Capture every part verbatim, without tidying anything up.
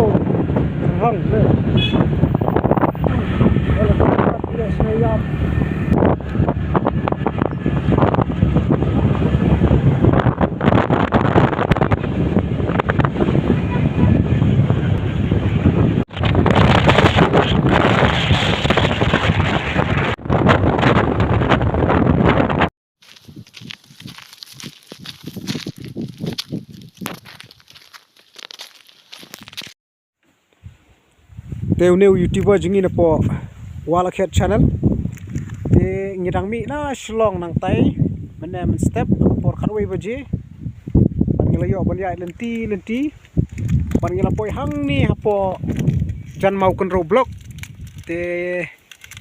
Hang, eh. Te une u YouTuber jong ngi na poh Walakhet Channel. Te ngi dang mih na Shillong nangtai. Mynne mynstep na ka por khatwei baje. Bad ngi la ïoh ban ïaid lynti lynti. Bad ngi la poi hangne hapoh Janmau Kynrew Block. Te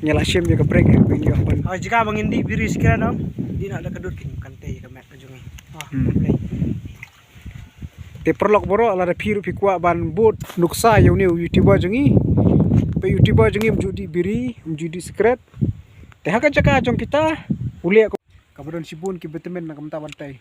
ngi la shim ïa ka break, eh, ban ïoh ban. Oh, jaka ba ngin dih biri sikret, ong. Dih noh da ka dud, kan tei ka met ka jong ngi. Ah, hmm. Te paralok baroh, lada phi ruh phi kwah ban bud nuksa ïa une u YouTuber jong ngi. Peit, YouTuber jong ngi um ju dih biri, um ju dih sikret. Te ha ka jaka jong kita, u leh kaba don shibun ki vitamin na ka bynta ban tei.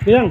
Biang.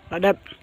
Lah dep.